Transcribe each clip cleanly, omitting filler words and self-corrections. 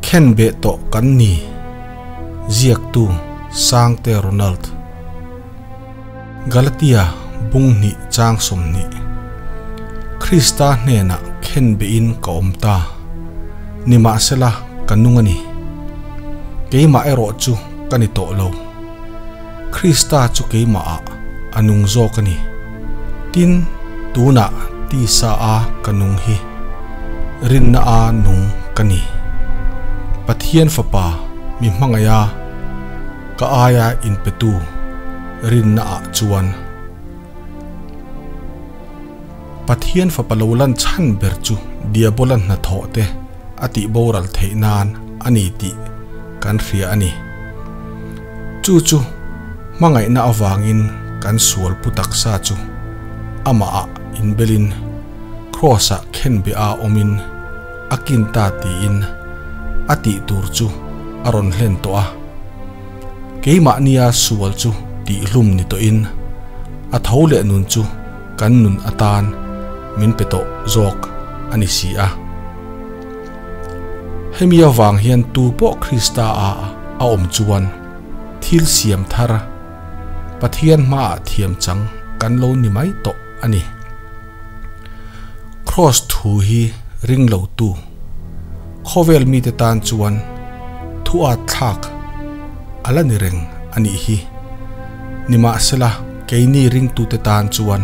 Khenbeh tawh kan ni, ziaktu Sangte Ronald. Galatia bung hnih chang 20. Krista hnenah khenbehin ka awm ta. Nimahsela ka nung a ni. Keimah erawh chu ka ni tawh lo. Krista chu keimahah a nung zawk a ni. Tin, tunah tisa a ka nung hi rinna a nung ka ni. Pathian Fapa mi hmangaiha ka aia inpetu rinna ah chuan. Pathian Fapa lo lan chhan ber chu Diabola hnathawh te a tih boral theih nan a ni tih kan hria a ni. Chu chu hmangaihna avangin kan sual pu taksa chu amah ah inbelin Kraws ah khenbeh a awmin a kin ta tiin a tih tur chu a rawn hlen tawh a. Keimahnia sual chu tihhlum ni tawhin a tho leh nun chu kan nun atan min pe tawh zawk a ni si a. Hemi avang hian tu pawh Krista a a awm chuan thil siam thar Pathian hmaah thiam chang kan lo ni mai tawh a ni. Kraws thu hi ring lo tu khawvel mite tan chuan thu at thlak a la ni reng a nih hi. Nimahsela keini ringtute tan chuan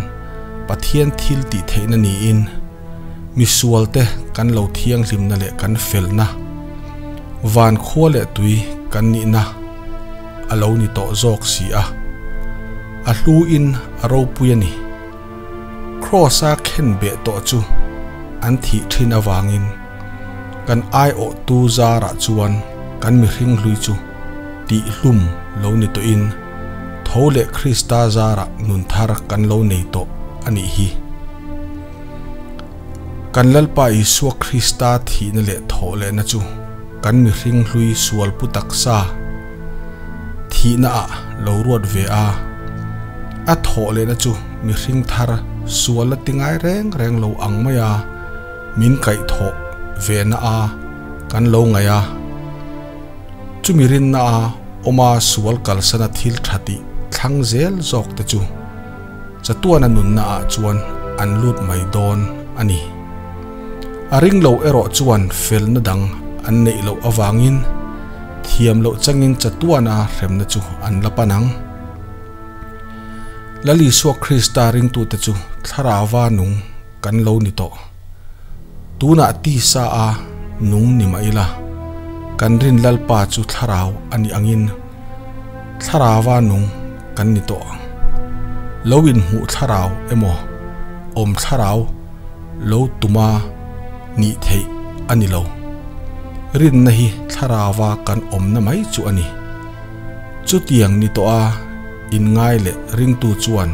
Pathian thil tih theihna niin misualte kan lo thianghlimna leh kan felna, van khua leh tui kan nihna a lo ni tawh zawk si a, a hluin a ropui a ni. Kraws-a khenbeh tawh chu an thih thin avangin kan aiawhtu zarah chuan kan mihring hlui chu tihhlum lo ni tawhin tho leh Krista zarah nun thar kan lo nei tawh a nih hi. Kan Lalpa Isua Krista thihna leh thawh lehna chu kan mihring hlui sual pu taksa thihna ah lo ruat ve a, a thawh lehna chu mihring thar sual la ti ngai reng reng lo ang mai a min kaih thawh ve na a kan lo ngaih a. Chumi rinna a awma sual kalsana thil tha tih thlang zel zawk te chu chatuana nunna ah chuan an lut mai dawn a ni. A ring lo erawh chuan felna dang an neih loh avangin thiam loh changin chatuana hremna chu an la pan ang. Lal Isua Krista ringtute chu thlarauva nung kan lo ni tawh. Tunah tisa a nung ni mah ila, kan rin Lalpa chu thlarau a nih angin thlarauva nung kan ni tawh ang. Lo inhmuh thlarau emaw awm thlarau lo tuma nih theih a ni lo. Rinna hi thlarauva kan awmna mai chu a ni. Chutiang ni tawh a inngai leh ringtu chuan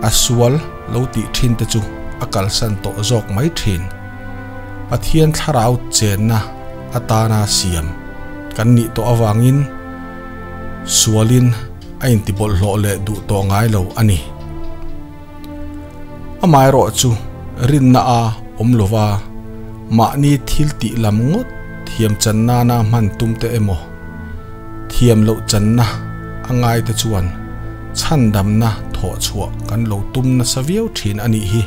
a sual lo tih thin te chu a kalsan tawh zawk mai thin. Pathian thlarau chenna atana siam kan nih tawh avangin sualin a intibawlhhlawh leh duh tawh ngai lo a ni. Amaherawh chu rinna a awm lova mahni thil tih lam ngawt thiam chan nana hman tum te emaw thiam loh channa a ngai te chuan chhandamna thawh chhuah kan lo tum nasa viau thin a nih hi.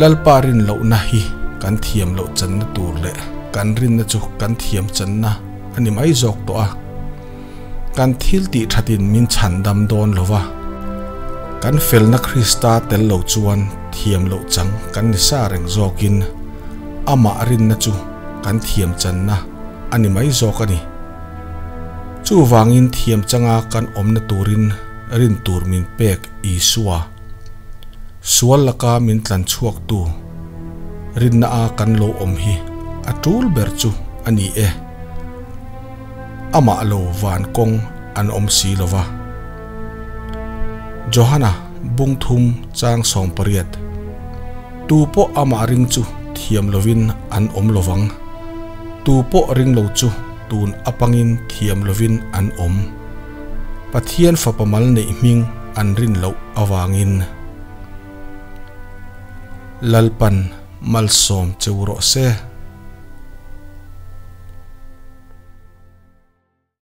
Lalpa rin lohna hi kan thiam loh channa tur leh kan rinna chu kan thiam channa a ni mai zawk tawh a. Kan thil tih thatin min chhandam dawn lo va, kan felna Krista tel lo chuan thiam loh chang kan ni sa reng zawkin amah rinna chu kan thiam channa a ni mai zawk a ni. Chuvangin thiam changa kan awmna turin rin tur min pek Isua, sual laka min tlan chhuaktu rinna a kan lo awm hi a tul ber chu a ni e. Amah lo van kawng an awm si lo va. Johana bung thum chang 18, Tu pawh amah ring chu thiam lovin an awm lo vang, tu pawh ring lo chu tun apangin thiam lovin an awm. Pathian Fapa mal neih hming an rin loh avangin. Lalpan malsawm cheu rawh se.